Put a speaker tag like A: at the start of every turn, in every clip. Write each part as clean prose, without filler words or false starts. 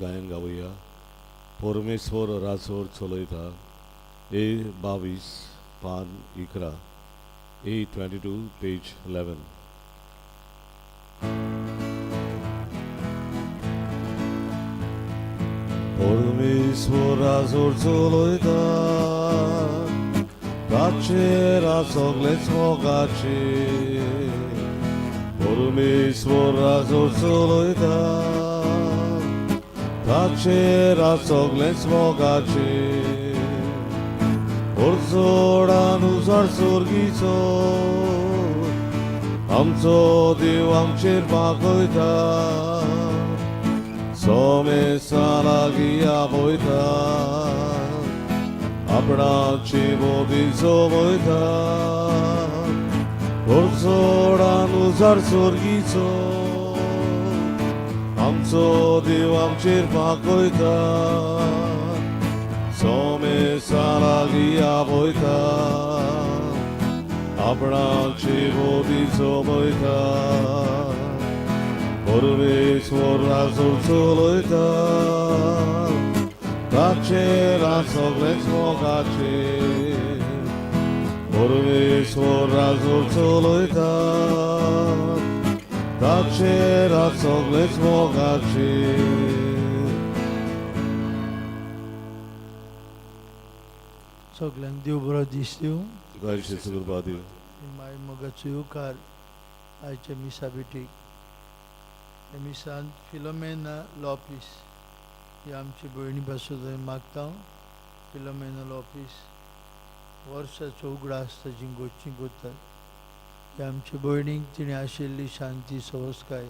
A: गायन गावया. परमेश्वर राजोर चलयता. ए 22 पान 11, A 22 page 11. परमेश्वर राजोर चलयता, ताचेर सगळेच मोगाचे. परमेश्वर राजोर चलयता, ताचेर सगळेच मोगाचे. ओरजोडान उजाड सोर्गीचो, आमचो देव आमचेर मागयता. सोमेसा लागीं आपयता, आपणाची मोदी सोबयता. ओरजोडान उजाड सोर्गीचो, आमचो देव आमचेर मागयता. सोमेसा लागीं आपयता, आपणाची मोदी सोबयता. परमेश्वर राजोर चलयता, ताचेर सगळेच मोगाचे. परमेश्वर राजोर चलयता, ताचेर सगळेच मोगाचे.
B: सगल्यांक देव बरो दीस दिवं.
A: तुका जेजू कृपा दिवं.
B: माय मोगाचो येवकार आयच्या मिसा भेटीक. ह्या मिसांत फिलोमेना लॉपीस ही आमची भयणी पासून हांवें मागता. फिलोमेना लॉपीस वर्साचो उगडास ताची गोची करतात. ह्या आमच्या भयणीक तिणें आशिल्ली शांती सवस्काय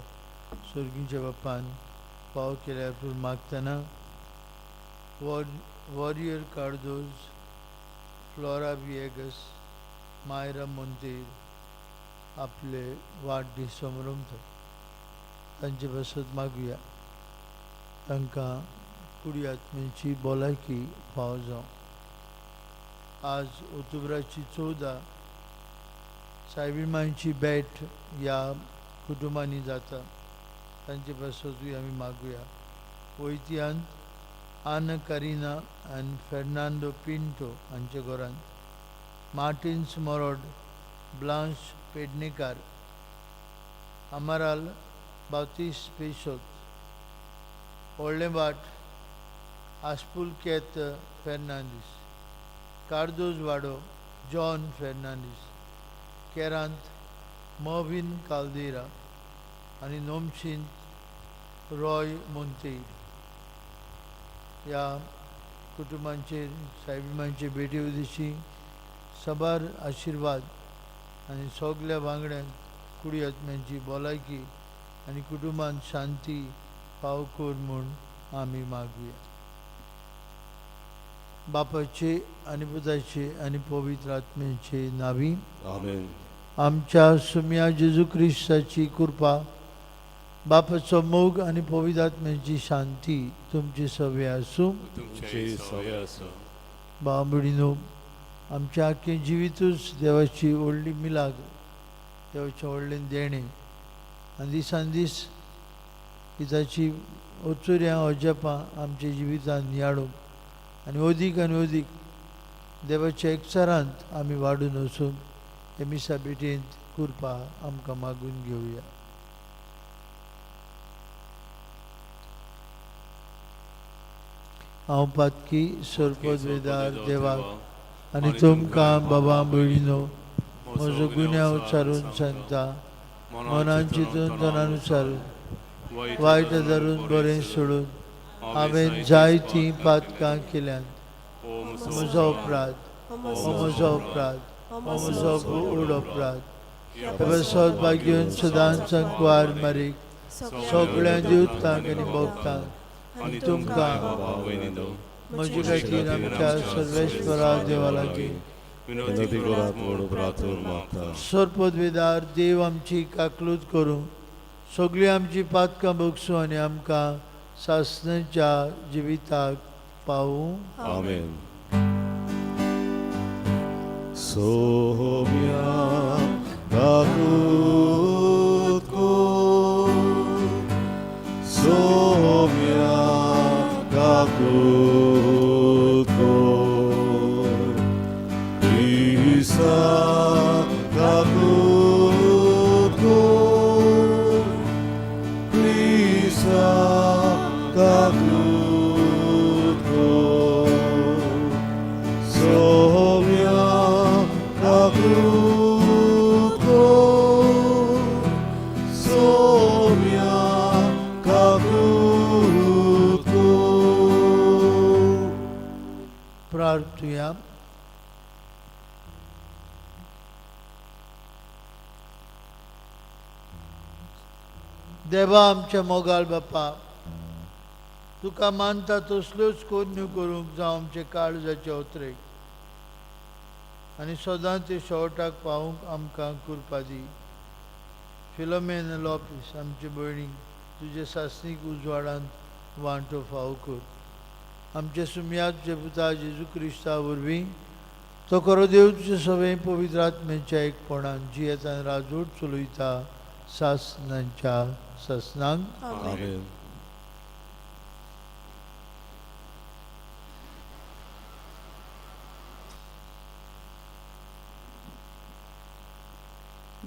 B: सोर्गीच्या बापान फाव केल्यार पूण मागतना वॉरियर कार्दोज, फ्लोरा विएगस, मायरा मोंतेर आपले वाडदीस समरंभतात. तांचे पासत मागुया, तांकां कुडी आत्म्याची भलायकी फाव जावं. आज ऑक्टोबराची 14 सायबीण भेट ह्या कुटुंबांनी जाता. तांचे पासतूय आमी मागुया. वैत्यांत आना कारिना आनी फेर्नांडो पिंटो हांच्या घरांत, मार्टिन्स मोरोड, ब्लांश पेडणेकार, अमराल बावतीस पेशोत, व्हडलें भाट आस्पुलकेत फेर्नांदीस, कार्दोज वाडो जॉन फेर्नांदीस, केरांत मर्विन कालदेरा आनी नोमशींत रॉय मोंतेर ह्या कुटुंबांचेर सायबिमांचे भेटी उदेशी साबार आशिर्वाद आनी सगल्या वांगड्यांक कुडी आत्म्यांची भलायकी आनी कुटुंबांत शांती फाव कर म्हूण आमी मागुया. बापाचे आनी पुताचे आनी पवित्र आत्म्याचे नावी.
A: आमेन.
B: आमच्या सुम्या जेजू क्रिस्ताची कृपा, बापाचो मोग आनी पवित्र आत्म्याची शांती तुमची सवे आसूं.
A: तुमचे सवे आसूं.
B: भाव भयणीनो, आमच्या आख्खें जिवितूच देवाची व्हडली मिलाग, देवाचें व्हडलें देणें आनी दिसान दीस ताची अचुऱ्यां अजापां आमच्या जिवितांत नियाळूंक आनी अदीक आनी अदीक देवाच्या एकचारांत आमी वाडून वचून हे मिसा भेटेंत कृपा आमकां मागून घेवया. हांव पातकी सोरपद देवाक आनी तुमकां बाबा भयणीनो म्हजो गुन्यांव उच्चारून सांगता. मनान चिंतून तनान उच्चारून वायट धरून बरें सोडून हांवें जायतीं पातकां केल्यांत. म्हजो अपराध, हो म्हजो अपराध, हो म्हजो व्हड अपराध. हे भाग्यून सदांच संकवार मारीक सगळ्या दिवतांक आनी भोगतांक आनी तुमकां म्हजे खातीर आमच्या सर्वेश्वरा देवा लागीं
A: विनंती करात म्हूण प्रार्थना मागता.
B: सरपदवेदार देव आमची काकलूत करूं, सगळीं आमची पातकां भोगसूं आनी आमकां सासणाच्या जिविताक पावूं.
A: आमेन. सोम्या काकूत को, सोम्या काकूत कर क्रिस्ता काकूत कर क्रिस्ता काकूत कर सोम्या काकूत कर सोम्या काकूत कर
B: प्रार्थुया. देवा आमच्या मोगाल बापा, तुका मानता तसल्योच कोन्न्यो करूंक जावं आमचे काळजाचे ओतरेक आनी सदां ते शेवटाक पावूंक आमकां कृपा दी. फिलोमेन लोपीस आमचे भयणीक तुजे सासणीक उजवाडांत वांटो फावो कर. आमचे सुमयात तुजे पुता जेजू क्रिस्ता वरवीं तो खरो देव तुजे सगळें पवित्र आत्म्याच्या एकपणान जियेतान राजवट चलयता सासनांच्या सासनांक.
A: आमेन.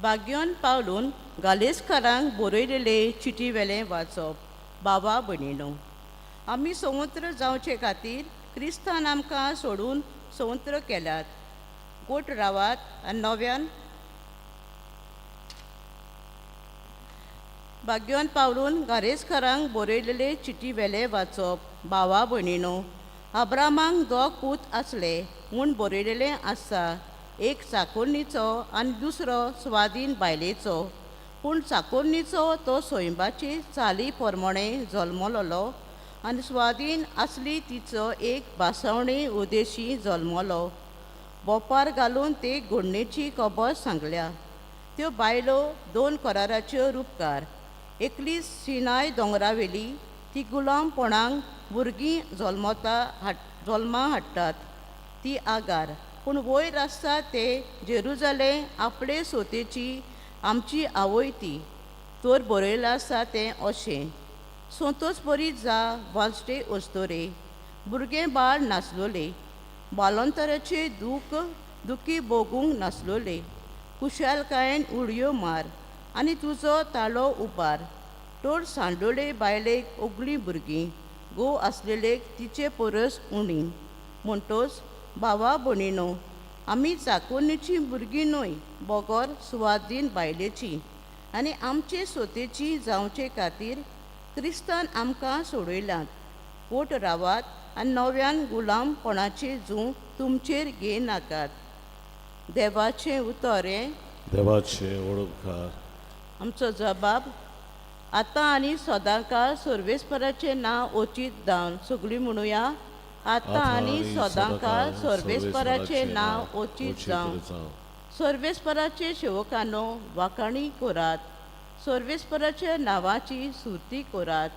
C: भाग्योन पावलून गालेस्कारांक बरयलेले चिटी वेलें वाचप. बाबा भयणीनो, आमी स्वतंत्र जावचे खातीर क्रिस्तान आमकां सोडून स्वतंत्र केल्यात. गोट रावात आनी नव्यान. भाग्योन पावलून गारेस्कारांक बरयलेले चिटी वेलें वाचप. भावा भयणीनो, अब्रामाक दोग पूत आसले म्हूण बरयलेलें आसा, एक चाकोरणीचो आनी दुसरो स्वादीन बायलेचो. पूण चाकोरणीचो तो सैंबाचे चाली प्रमाणे जल्मलोलो आनी स्वादीन आसली तिचो एक भासावणी उदेशी जल्मलो. बोपार घालून ते घडणेची खबर सांगल्या. त्यो बायलो दोन कराराच्यो रुपकार. एकली सिनाय दोंगरावेली, ती गुलामपणाक भुरगीं जल्मता हाड जल्मा हाडटात ती आगार. पूण वयर आसता ते जेरुजालें आपले सोतेची आमची आवय ती. तर बरयलां आसा तें अशें, सोंतोच बरी जा वाजटे अस्तोरे, भुरगें बाळ नासलोले, बालोंतराचे दूख दुखी भोगूंक नासलोले, खुशालकायेन उडयो मार आनी तुजो ताळो उबार. तर सांडोळे बायलेक ओगलीं भुरगीं, घोव आसलेलेक तिचे परस उणी. म्हणटोच भावा भयणीनो, आमी चाकोरणीचीं भुरगीं न्हय, बगर सुवादीन बायलेचीं. आनी आमचे सोतेची जावचे खातीर क्रिस्तान आमकां सोडयल्यात. पोट रावात आनी नव्यान गुलामपणाचे जूं तुमचेर घेयनाकात. देवाचें उतर हें.
A: देवाचे ओळखकार.
C: आमचो जबाब आतां आनी सदांकाळ सर्वेस्पराचें नांव ओचीत जावन. सगळीं म्हणुया, आतां आनी सदांकाळ सर्वेस्पराचें नांव ओचीत जावं. सर्वेस्पराचे सेवकांनो, वाखाणी करात, सर्वेस्पराच्या नांवाची सुती करात.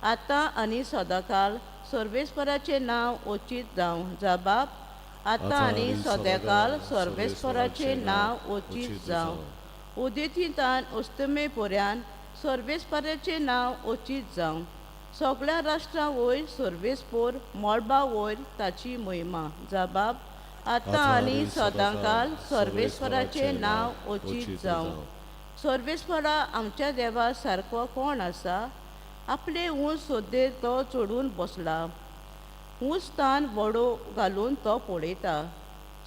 C: आतां आनी सदांकाळ सर्वेस्पराचें नांव ओचीत जावं. जबाब आतां आनी सदांकाळ सर्वेस्पराचें नांव ओचीत जावं. उदेंतींतान अस्तमे पर्यान सर्वेस्पराचें नांव ओचीत जावं. सगळ्या राष्ट्रां वयर सर्वेस्पोर, मळबा वयर ताची महिमा. जबाब आतां आनी सदांकाळ सर्वेस्पराचें नांव ओचीत जावं. सर्वेस्परा आमच्या देवा सारको कोण आसा? आपले ऊंच सोद्देर तो चडून बसला, ऊंच स्थान वडो घालून तो पळयता.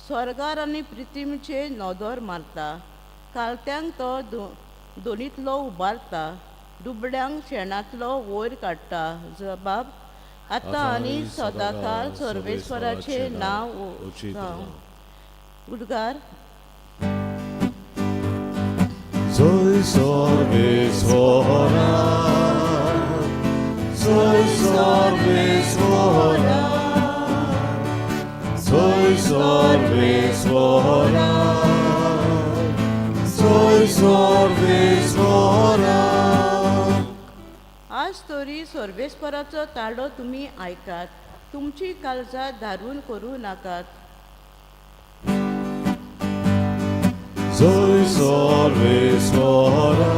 C: स्वर्गार आनी पृथ्वीचेर नदर मारता. कालत्यांक तो दोनींतलो उबारता, दुबळ्यांक शेणांतलो वयर काडटा. जबाब आतां आनी सदांकाळ सर्वेस्पराचें नांव
A: उचीत
C: जावं. उद्गार.
A: Soy Sarveswara, Soy Sarveswara, Soy Sarveswara, Soy Sarveswara.
C: आज तरी सर्वेस्पराचो ताळो तुमी आयकात, तुमची काळजां धारून करूं नाकात.
A: Soy Sarveswara,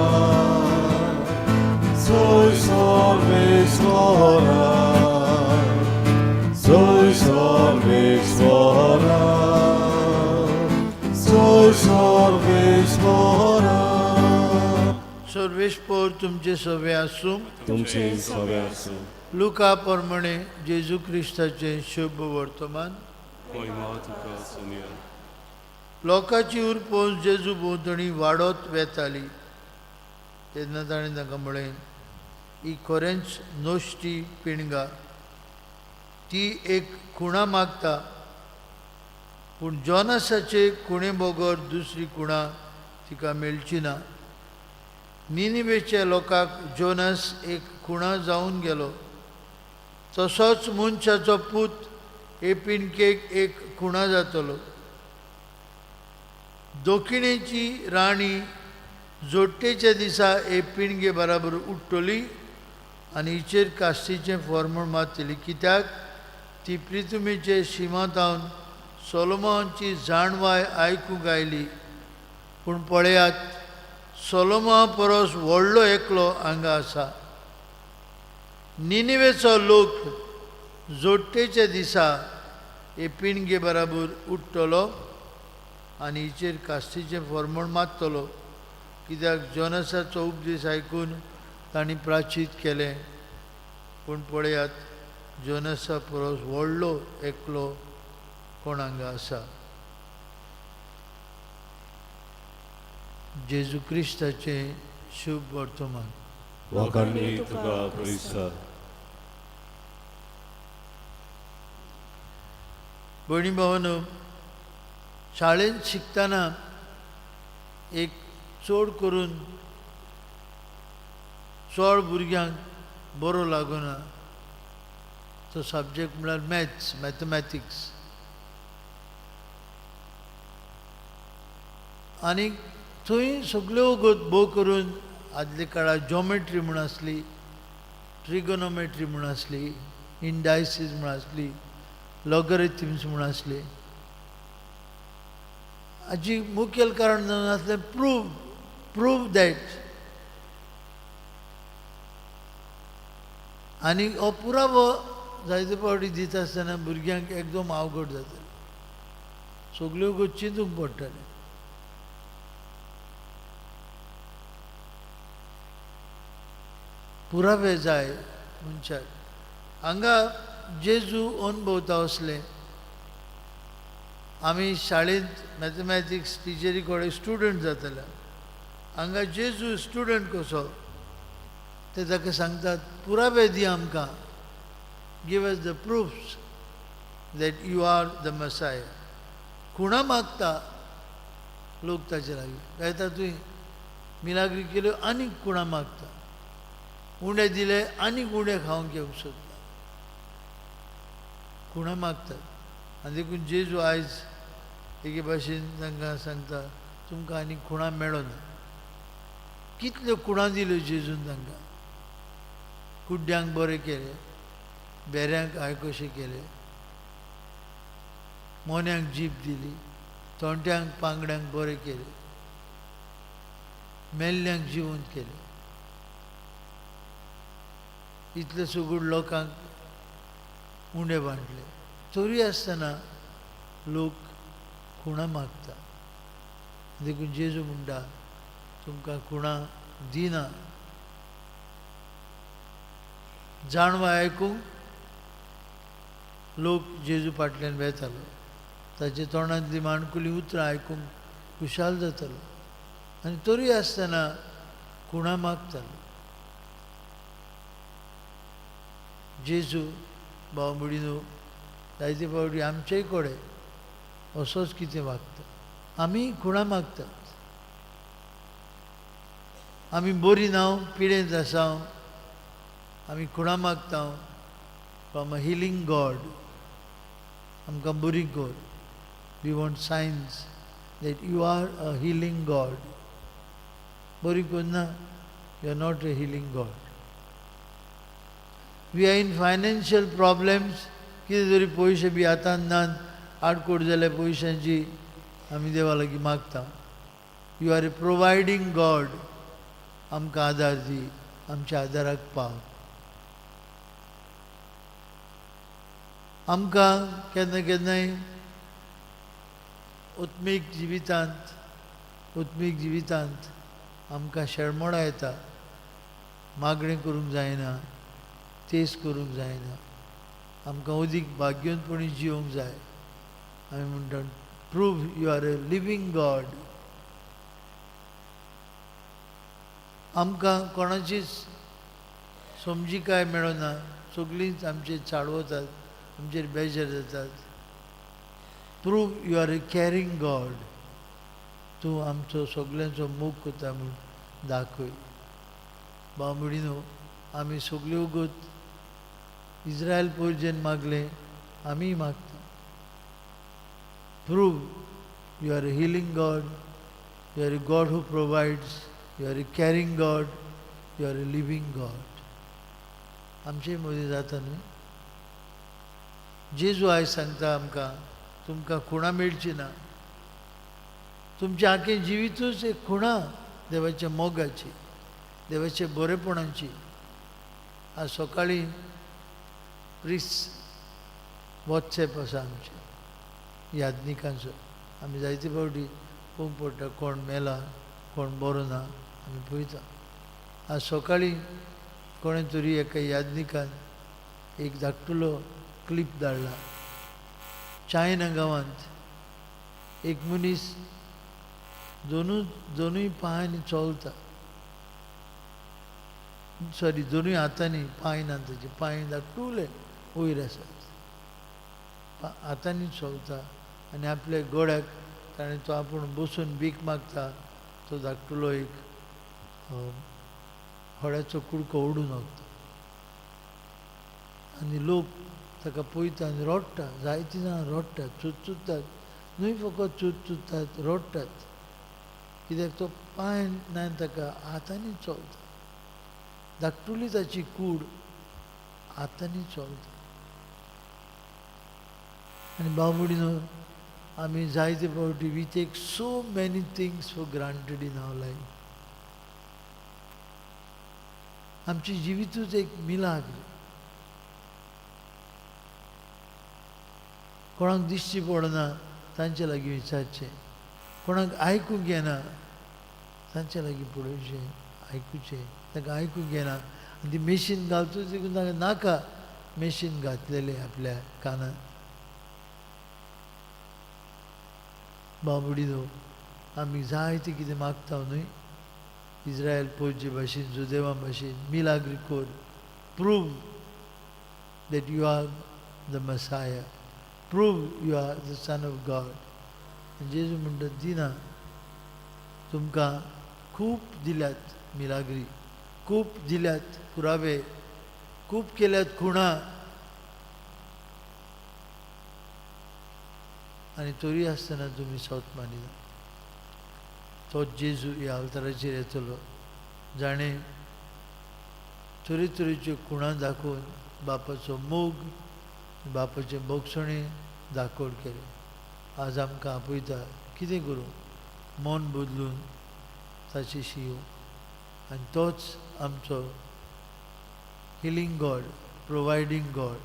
A: Soy Sarveswara,
B: सर्वेस्पोर तुमचे सवे आसूं.
A: तुमचे सवे आसूं.
B: लुका प्रमाणे जेजू क्रिस्ताचें शुभ वर्तमान.
A: महिमा तुका सोनिया.
B: लोकांची उरपोस जेजू भोंवतणी वाडत वेताली तेन्ना ताणें तांकां म्हळें, ही खरेंच नश्टी पिणगा, ती एक खुणा मागता, पूण जॉनसाचे खुणे बगर दुसरी खुणा तिका मेळची ना. निनिवेच्या लोकांक जोनस एक खुणा जावन गेलो, तसोच मनशाचो पूत हे पिणकेक एक खुणा जातलो. दक्षिणेची राणी जोडटेच्या दिसा हे पिणगे बराबर उठ्ठली आनी हिचेर कास्तीचें फॉर्मूल मारतली, कित्याक ती प्रिथुमीचे शिमांतावन सोलोमाची जाणवाय आयकूंक आयली. पूण पळयात, सोलोमा परस व्हडलो एकलो हांगा आसा. निनिवेचो लोक जोडटेच्या दिसा हे पिणगे बराबर उठ्ठलो आनी हिचेर कास्तीचें फॉर्मूल मारतलो, कित्याक जोनसाचो उपदेश आयकून तांणी प्राचीत केलें. पूण पळयात, जोनसा परस व्हडलो एकलो कोण हांगा आसा. जेजू क्रिस्ताचें शुभ वर्तमान.
A: वाखाणणी तुका क्रिस्ता.
B: भयणी भावानो, शाळेंत शिकतना एक चड करून चड भुरग्यांक बरो लागना तो सब्जेक्ट म्हळ्यार मॅथ्स, मॅथमॅटिक्स. आनी थंय सगल्यो भोव करून आदल्या काळार जॉमेट्री म्हूण आसली, ट्रिगोनोमेट्री म्हूण आसली, इंडायसीस म्हूण आसली, लॉगरिथम्स म्हूण आसली. हाची मुखेल कारण जावन आसलें प्रूव that. आनी हो पुरावो जायते फावटी दिता आसतना भुरग्यांक एकदम अवघड जातालें, सगल्यो गो चिंतूंक पडटालें. पुरावे जाय मनशाक. हांगा जेजू अनुभवता असलें. आमी शाळेंत मॅथमॅटिक्स टिचरी कडेन स्टुडंट जाताले, हांगा जेजू स्टुडंट कसो ते ताका सांगतात, पुरावे दी आमकां, give us the proofs that you are the Messiah. खुणा मागता लोक ताचे लागीं, गायता तुवें मिलाग्री केल्यो आनीक खुणा मागता, उंडे दिले आनीक उंडे खावंक येवंक सोदता, खुणा मागतात. आनी देखून जेजू आयज एके भाशेन तांकां सांगता, तुमकां आनीक खुणा मेळना. कितल्यो खुणा दिल्यो जेजून तांकां, कुड्ड्यांक बरें केलें, बेऱ्यांक आयकोशें केलें, मोन्यांक जीप दिली, तोंट्यांक पांगड्यांक बरें केलें, मेल्ल्यांक जिवंत केलें. इतले सगूड लोकांक उंडे बांदले, तरी आसतना लोक खुणा मागता. देखून जेजू म्हणटा, तुमकां खुणा दिना. जाणवाय आयकूंक लोक जेजू फाटल्यान वेतालो, ताच्या तोंडांतली माणकुली उतरां आयकूंक खुशाल जातालो, आनी तरी आसतना खुणा मागतालो. जेजू भाव भयणीनो, जायते फावटी आमचेय कडेन असोच कितें वागता. आमी खुणा मागतात, आमी बरी ना, पिडेंत आसा, आमी खुणा मागता from a healing God, आमकां बरी कर. We want signs that you are a healing God. बरी करना, you are not a healing God. We are in financial problems, कितें तरी पयशे बी हातान नात, आडकोड जाल्यार पयशांची आमी देवा लागीं मागता. You are a providing God, आमकां आदार दी, आमच्या आदाराक पाव. आमकां केन्ना केन्नाय उत्मीक जिवितांत आमकां शेळमोडां येता. मागणें करूंक जायना, तेज करूंक जायना, आमकां अदीक भाग्यवंतपणी जिवंक जाय. आमी म्हणटा prove you are a living God. आमकां कोणाचीच समजिकाय मेळना, सगळींच आमचेर चाळवतात, आमचेर बेजार जातात. Prove you are a caring God. तूं आमचो सगल्यांचो मोग करता म्हूण दाखय. भाव भयणीनो, आमी सगल्यो वगत इज्रायल पोरजेन मागलें, आमीय मागता. Prove you are a healing God, you are a God who provides, you are a caring God, you are a living God. आमचे मदीं जाता न्हय. जेजू आयज सांगता आमकां, तुमकां खुणां मेळची ना, तुमचें आखें जिवितूच एक खुणां देवाच्या मोगाची, देवाच्या बरेपणाची. आज सकाळीं प्रिस वॉट्सएप आसा आमचें याज्ञिकांचो, आमी जायते फावटी पळोवंक पडटा कोण मेला कोण बरो ना, आमी पळयता. आज सकाळीं कोणें तरी एका याज्ञिकान एक धाकटुलो क्लिप धाडला. चायना गांवांत एक मनीस दोनूय पांयांनी चलता, सॉरी दोनूय हातांनी, पांय ना ताचे, पांय धाकटुले वयर आसात, हातांनी चलता आनी आपल्या गोड्याक ताणें तो आपूण बसून भीक मागता, तो धाकटुलो एक होड्याचो कुडको ओडून वता आनी लोक ताका पळयता आनी रडटा. जायतीं जाणां रडटात, चुचुत्तात, न्हय फकत चुचुत्तात, रडटात, कित्याक तो पांय ना ताका, हातांनी चलता, धाकटुली ताची कूड हातांनी चलता. आनी भाव भयणीनो, आमी जायते फावटी we take so many things for granted in our life. आमची जिवितूच एक मिलाग्र. कोणाक दिश्टी पडना तांचे लागीं विचारचें, कोणाक आयकूंक येना तांचे लागीं पळोवचें, आयकुचें. तांकां आयकूंक येना आनी ती मेशीन घालतूच देखून तांकां नाका मेशीन घातलेलें आपल्या कानान. बाबडीनो, आमी जायतें कितें मागता न्हय, इज्रायल पोरचे भाशेन, जुदेवा भाशेन, मिलाग्री कोर, prove that you are the Messiah, prove you are the son of God. जेजू म्हणटा दिना, तुमकां खूब दिल्यात मिलाग्री, खूब दिल्यात पुरावे, खूब केल्यात खुणां, आनी तरी आसतना तुमी सोत मानिना. तो जेजू ह्या अवताराचेर येतलो, जाणें तरेतरेच्यो खुणां दाखोवन बापाचो मोग, बापाचें भोगसणें दाखोवड केलें. आज आमकां आपयता कितें करूं, मन बदलून ताची शिव, आनी तोच आमचो healing God, providing God,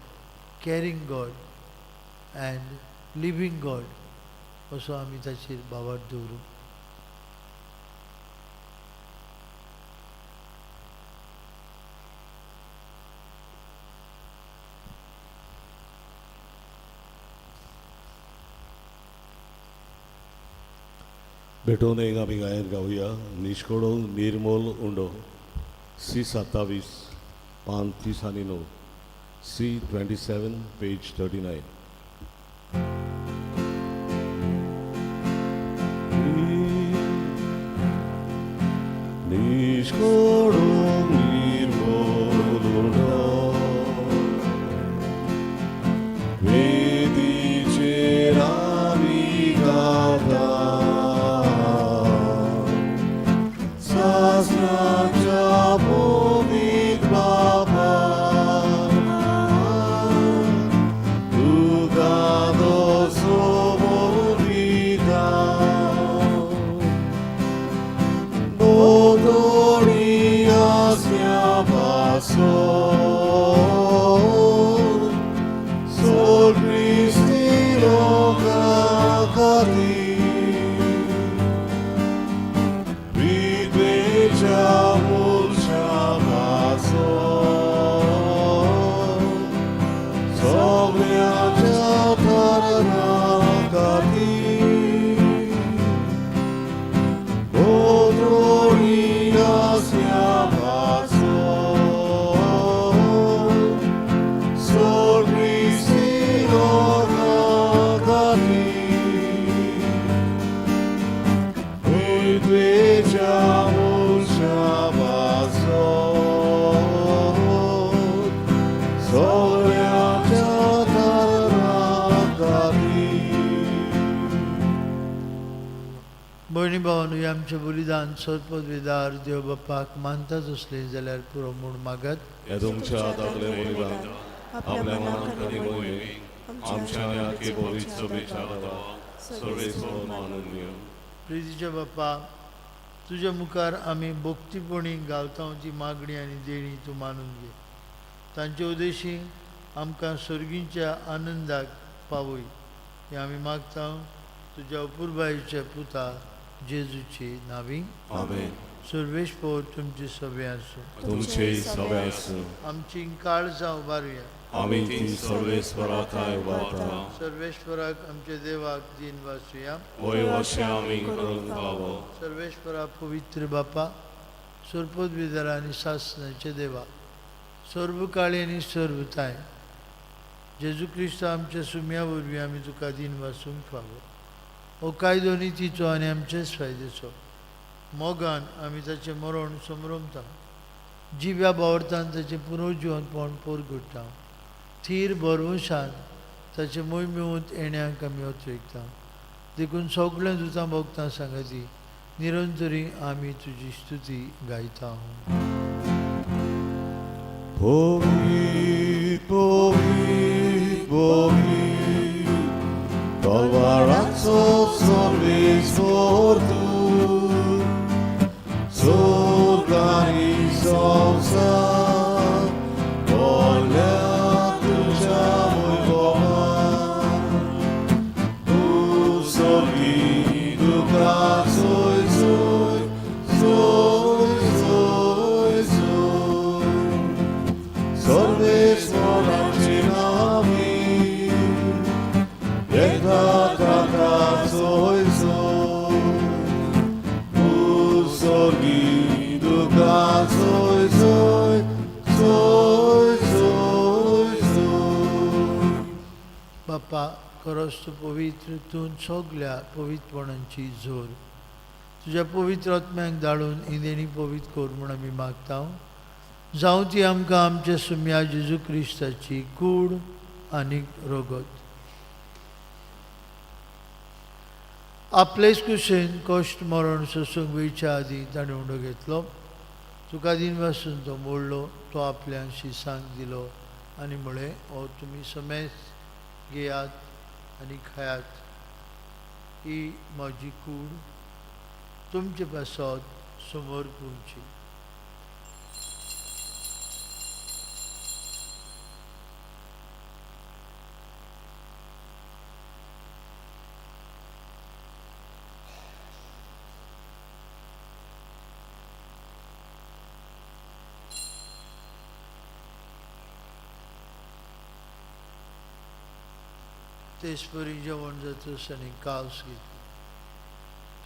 B: caring God and living God असो आमी ताचेर भावार्थ दवरूं.
A: भेटोवन एक आमी गायन गावया, निश्कोडो निर्मोल उंडो, सी 27 पान 30 आनी 9, सी 27 पेज 39. निश्कोडो निर्मोल उंडो, वेदीचेर आमी गाता, सासणाच्या पवित्र बापा, तुका दोसो दिता, दोतोडी सगळ्याच्या तारणा खातीर बोधोणी आसल्या पासून सगळी सिरोना खातीर पृथ्वेच्या मुळशा पासून सगळ्याच्या तारणा खातीर.
B: भयणी भावानू हें आमचें बलिदान सर्पवेदार देव बापाक मानतात असलें जाल्यार पुरो म्हूण मागात.
A: हे तुमच्या हातांतलें बलिदान आपल्या मनाक आनी मोहिमेक आमच्या आनी आख्खे पवित्र सभेच्या हाताक सर्वेस्पर मानून घेवं.
B: प्रितीच्या बापा, तुज्या मुखार आमी भक्तीपणी गावता ती मागणी आनी देणी तूं मानून घे. तांचे उद्देशी आमकां सर्गीच्या आनंदाक पावय हें आमी मागता तुज्या अपुरबायेच्या पुता जेजूचे नांवी.
A: आमेन.
B: सर्वेस्पर तुमचे सभे आसूं.
A: तुमचे सगळे आसूं.
B: आमची काळजां उबारुया.
A: आमी ती सर्वेस्परा थांय उबारता.
B: सर्वेश्वराक आमच्या देवाक दीन वासुया.
A: वय अशें आमी करूंक फावो.
B: सर्वेश्वरा पवित्र बापा, सर्पोद्विदरा आनी सासनाचे देवा, सर्वकाळी आनी सर्वताय, जेजू क्रिस्त आमच्या सुम्या वरवीं आमी तुका दीन वासूंक फावो. हो कायदो नितीचो आनी आमचेच फायद्याचो. मोगान आमी ताचें मरण समरमता, जिव्या बावरतान ताचें पुनर्जिवनपण पोरगुडटा, थीर भरवंशान ताचें मोहिमेंत येण्याक आमी अत्रेकता. देखून सगळें दुतां भोगतां सांगाती निरंतरी आमी तुजी स्तुती गायता.
A: पवित्र, पवित्र, पवित्र, तलवाराचो सर्वेस्पर तूं, स्वर्ग आनी संवसार भरल्या तुज्या वैभवान. तूं सर्गी तुका सोय सोय सोय सोय सोय, सर्वेश्वराचे नामी एकदा ताका सोय सोय. तूं स्वर्गी तुका सोय सोय सोय सोय सोय.
B: बापा, खरोच तूं पवित्र, तूं सगल्या पवित्रपणांची जोर. तुज्या पवित्र आत्म्याक धाडून ही देणी पवित्र कर म्हूण आमी मागता. जावं ती आमकां आमच्या सुम्या जेजू क्रिस्ताची कूड आनी रगत. आपलेच कुशेन कश्ट मरण सोसूंक वयच्या आदीं ताणें उंडो घेतलो, तुका दीन वासून तो मोडलो, तो आपल्या शिसांक दिलो आनी म्हळें, हो तुमी समेस घेयात आनी खायात, ही म्हजी कूड तुमचे पासत समर्पूंची. तेच परी जेवण जातच आनी कावस घेतली,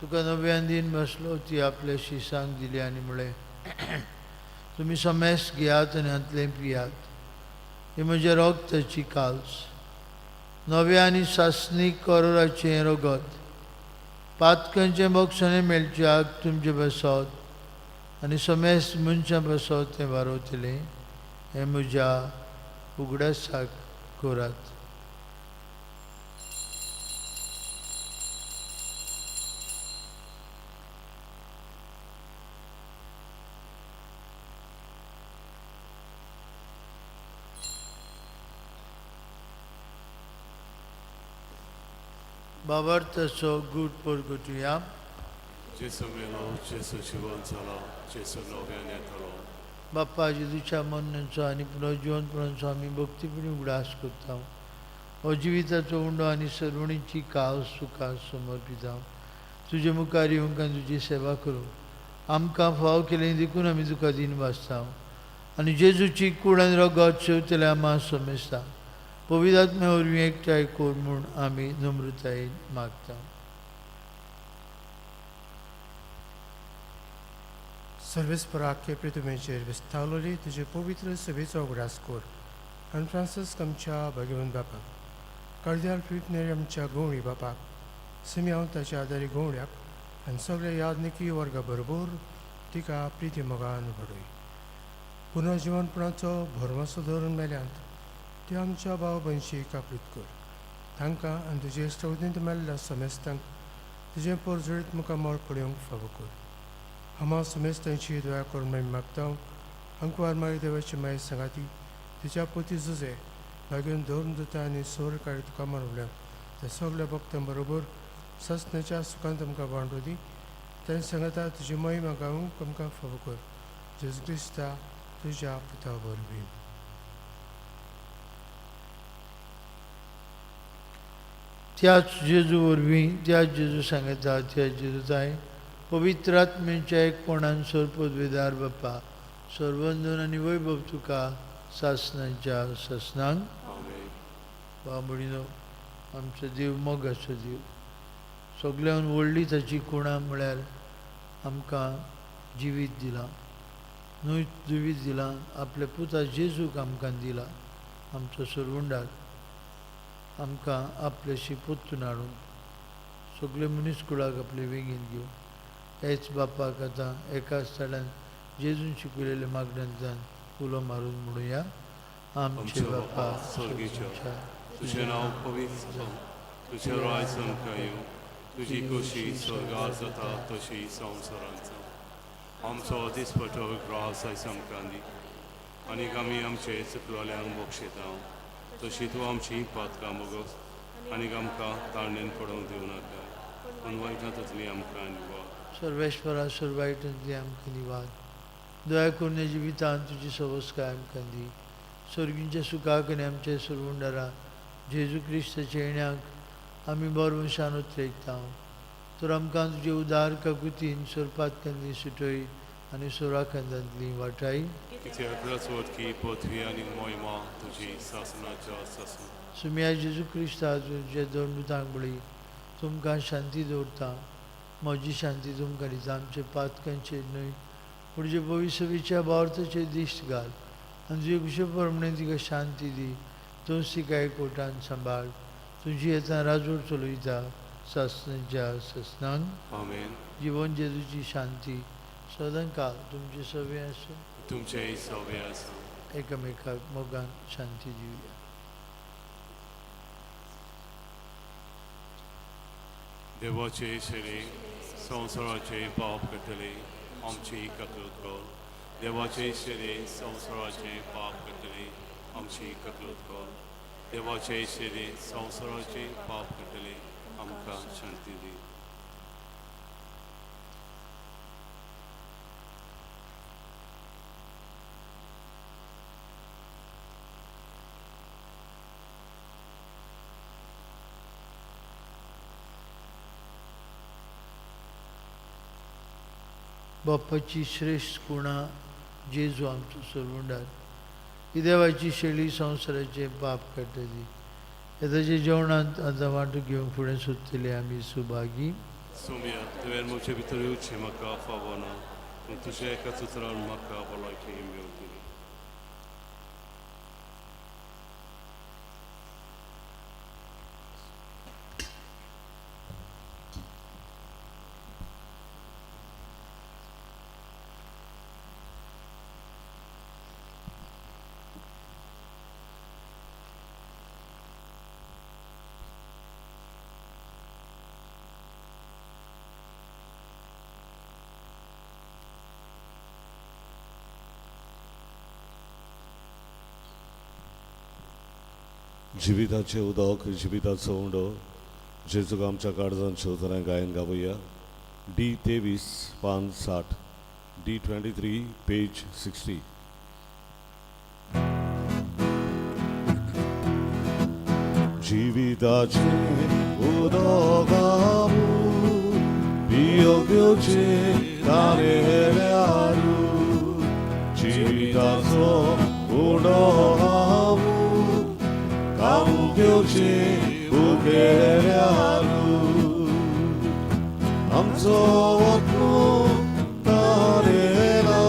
B: तुका नव्यान दीन बसलो, ती आपल्या शिसांक दिली आनी म्हळें, तुमी समेस घेयात आनी हांतलें पियात, ही म्हज्या रगताची काल्स, नव्या आनी सासणीक करोराचें रगत, पातकांचें बक्षणें मेळच्याक तुमचे बसत आनी समेस मनशां बसत तें वारवतलें, हें म्हज्या उगडासाक करात. बाबार्थाचो गूट परगटुया.
A: जेसू मेलो, जेसू जिवन जालो, जेसू नव्यान येतलो.
B: बाप्पा, जेजूच्या मरणाचो आनी पुनर्जिवनपणाचो आमी भक्तीपणी उगडास करता. हो जिविताचो उंडो आनी सर्वणीची काव सुखा समर्पिता. तुजे मुखार येवंक आनी तुजी सेवा करूंक आमकां फाव केलें देखून आमी तुका दीन वाचता आनी जेजूची कूड आनी रगत शेवतले आमा समेस्ता. पवित्र आत्म्या वरवीं एकठांय कर म्हूण आमी नम्रतायेन मागता.
D: सर्वेस्पराके पृथ्वीचेर विस्तावलोली तुजे पवित्र सभेचो उगडास कर आनी फ्रांसिस्क आमच्या भाग्यवंत बापाक, कार्दिनाल फिलीप नेरी आमच्या गवळी बापाक, सिमयांव ताच्या आदारी गवळ्याक आनी सगळ्या यादनिकी वर्गा बरोबर तिका प्रिती मोगान घडय. पुनर्जिवनपणाचो भरवंसो धरून मेल्यांत त्यो आमच्या भाव भयणशी कापरीत कर. तांकां आनी तुजे इश्टवतींत मेल्ल्या समेस्तांक तुजें पोरजोळीत मुखामळ पळोवंक फावो कर. आम्हा समेस्तांची दया करून आमी मागता. अंकवार मारी देवाची माय सांगाती तिच्या पोती जुजे लागून धरून दिता आनी सोर काडी तुका मारवल्या त्या सगल्या भक्तां बरोबर ससण्याच्या सुखान तुमकां बांडू दी. तांचे सांगाता तुजी महिमा गावंक आमकां फावो कर. जेजू क्रिस्ता तुज्या पुता वरवीं.
B: त्याच जेजू वरवीं, त्याच जेजू सांगता, त्याच जेजू ताय पवित्र आत्म्याच्या एकपणान सर्वपदवेदार बापा सर्वंदन आनी वैभव तुका सासनाच्या सासनांक.
E: आमेन.
B: बाबडीनो आमचो देव मोगाचो देव, सगळ्यान व्हडली ताची कुणां म्हळ्यार आमकां जिवीत दिलां, न्हय जिवीत दिलां, आपल्या पुता जेजूक आमकां दिला. आमचो सरवंडार आमकां आपल्याशी पोत्तून हाडून सगळे मनीस कुळाक आपले वेंगेन घेवन हेच बापाक आतां एकाच थळान जेजून शिकयलेल्या मागण्यांतल्यान उलो मारून म्हणुया. आमचे बापा
E: स्वर्गीच्या, तुजें नांव पवित्र जावं, तुजें राज आमकां येवं, तुजी खोशी स्वर्गार जाता तशी संवसारांत जावं. आमचो दिसपटो ग्रास आयज आमकां दी आनी आमी आमचे चुकलोल्यांक बक्षिता तशी तूं आमची पातकां बोगस आनी आमकां ताळणेन पडोवंक दिवं नाका, पूण वायटां तसली आमकां निवार.
B: सर्वेश्वरा सर्वायटांतली आमकां निवाद. दया करून ह्या जिवितांत तुजी सवस्काय आमकां दी. सर्गींच्या सुखाक आनी आमच्या सरवंडारा जेजू क्रिस्ताच्या येण्याक आमी बरवशान उतरयता. तर आमकां तुजे उदार काकुतीन सोरपातकांतली सुटय आनी सोराखांदांतली वाटाय.
E: कित्याक रचवटकी पृथ्वी आनी मोहिमा तुजी सासणाच्या सासणा.
B: सुम्या जेजू क्रिस्ता तुज्या दोन दुतांक बळी तुमकां शांती दवरता, म्हजी शांती तुमकां दिता. आमचे पातकांचेर न्हय पूण जे भविश्यच्या भावार्थाचेर दिश्ट घाल आनी तुजे कुशे प्रमाणे तिका शांती दी. तूंच तिका एकवटान सांबाळ. तुजी येता राजवट चलयता सासणाच्या सासणांक.
E: आमेन.
B: जिवन जेजूची शांती सदां काल तुमचे सगळे आसूं.
E: तुमचेय सवे आसूं.
B: एकामेकाक मोगान शांती दिवया.
E: देवाचे शरीर संवसाराचे पाप करतले आमची ककलूत कर. देवाचे शरीर संवसाराचे पाप करतले आमची ककलूत कर. देवाचे शरीर संवसाराचे पाप करतले आमकां शांती दी.
B: बाप्पाची श्रेश्ठ कुणा जेजू आमचो सरवंडार ही देवाची शेळी संवसाराचे पाप काडटली. ताच्या जेवणांत आतां वांटो घेवंक फुडें सोदतले आमी सुभागी.
E: सोम्या, तुवें म्हजे भितर येवचें म्हाका फावना, पूण तुज्या एका उतरान म्हाका भलायकी मेळटली.
A: जिविताचें उदक, जिविताचो उंडो जेजूक आमच्या काळजान शेवतरां गायन गावया. डी 23 पान 60, डी 23 पेज 60. जिविताचें उदक पियोवंक येवचें ताणें, जिविताचो उंडो हांव. गावूंक येवचे उगेल्यारू आमचो आत्मो तारेला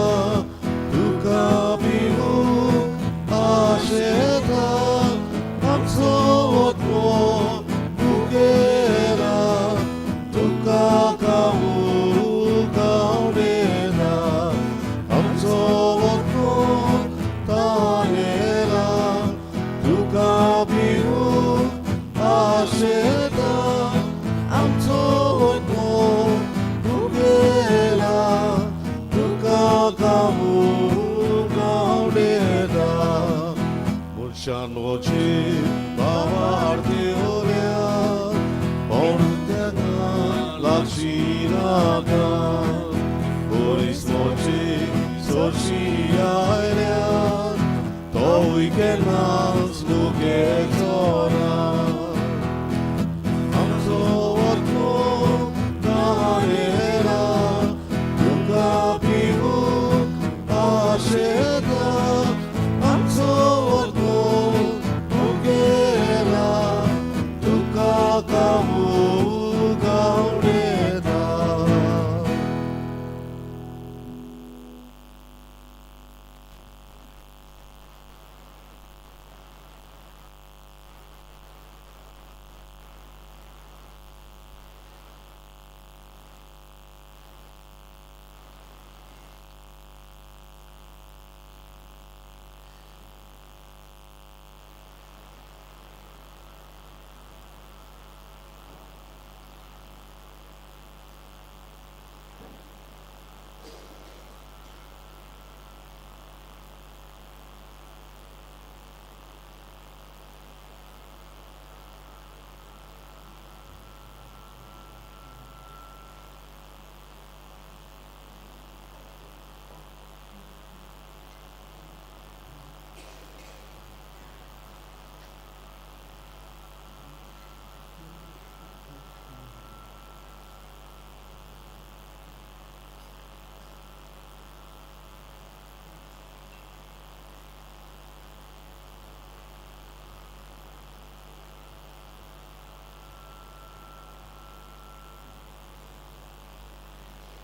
A: तुका पिवूंक आशेता आमचो आत्मो उगेला तुका गावूंक आवडेना आमचो आत्मो तारेला तुका पिवूंक आशेता आमचो आत्मो उगेला तुका गावूंक आवडेना मनशानोची बाबार्ती उरया पण तेका लागशी नाका पोरिस्मोची सोशी आयल्या तोवूय केन्नाच नुगेचो ना आमचो आत्मो तारेला तुका पिवूंक आशेता आमचो आत्मो उगेला तुका गावूंक आवडेता.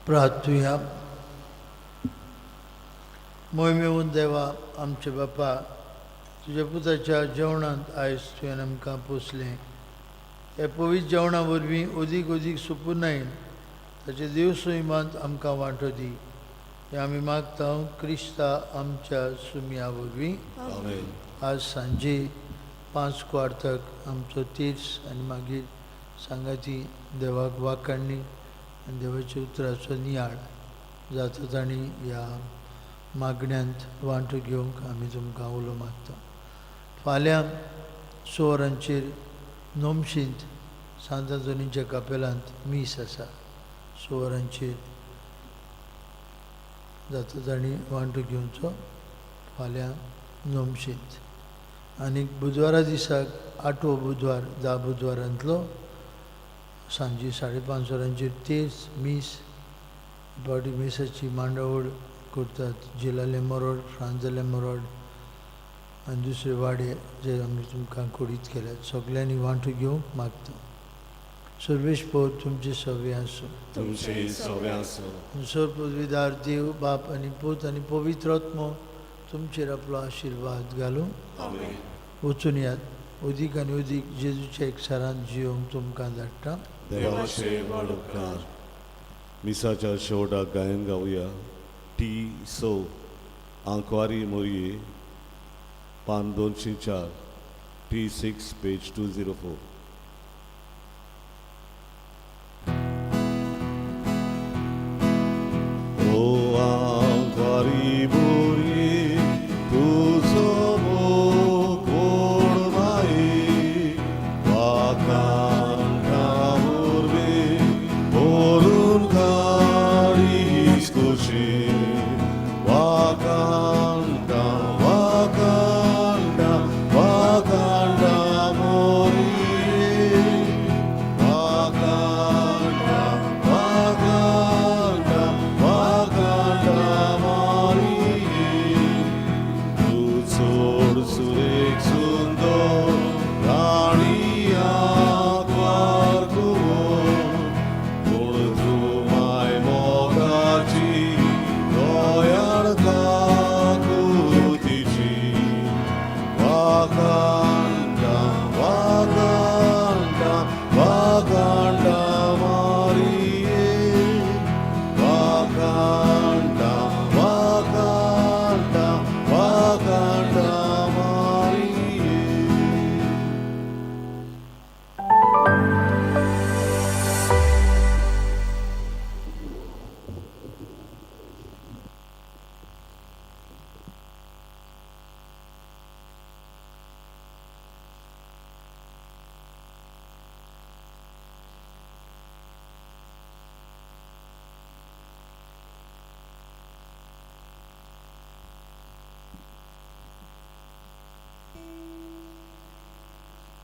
B: प्रार्थुया. मोहिमेवून देवा आमचे बापा, तुज्या पुताच्या जेवणांत आयज तुवें आमकां पोसलें. ह्या पवित्र जेवणा वरवीं अदीक अदीक सुपुनायन ताचे देव सुयमांत आमकां वांटो दी, हें आमी मागता क्रिस्ता आमच्या सुमया वरवीं.
A: आमेन.
B: आज सांजे 5:15 आमचो तीर्स आनी मागीर सांगाती देवाक वाकाडणी आनी देवाच्या उतराचो नियाळ जाता. तांणी ह्या मागण्यांत वांटो घेवंक आमी तुमकां उलो मारता. फाल्यां 6 वरांचेर नोमशींत सांत आंतोनीच्या कापेलांत मीस आसा. 6 वरांचेर जाता तांणी वांटो घेवचो फाल्यां नोमशींत. आनी बुधवारा दिसाक 8वो बुधवार 10 बुधवारांतलो सांजे 5:30 वरांचेर तेच मीस फावटी मिसाची मांडावळ करतात. जिलाले मरोड, फ्रांजाले मरोड आनी दुसरे वाडे जे आमी तुमकां कोडीत केल्यात सगल्यांनी वांटो घेवंक मागता. सर्वेश पोर तुमचे सवे आसूं.
A: तुमचे सवे आसूं.
B: सर पदवीदार देव बाप आनी पूत आनी पवित्र आत्मो तुमचेर आपलो आशिर्वाद घालूं.
A: आमेन.
B: वचून यात अदीक आनी अदीक जेजूच्या एकसारान जियोंक तुमकां धाडटा.
A: देवाचे वाडोपकार. मिसाच्या शेवटाक गायन गावया टी सो आंकवारी मोरये पान 204 T 6 page 204. ओ आंकवारी मोरये तुजो मोग कोण माई वाकांका मोरवे भरून काडीस खोशी वाकांका वाकांका वाकांका मोरी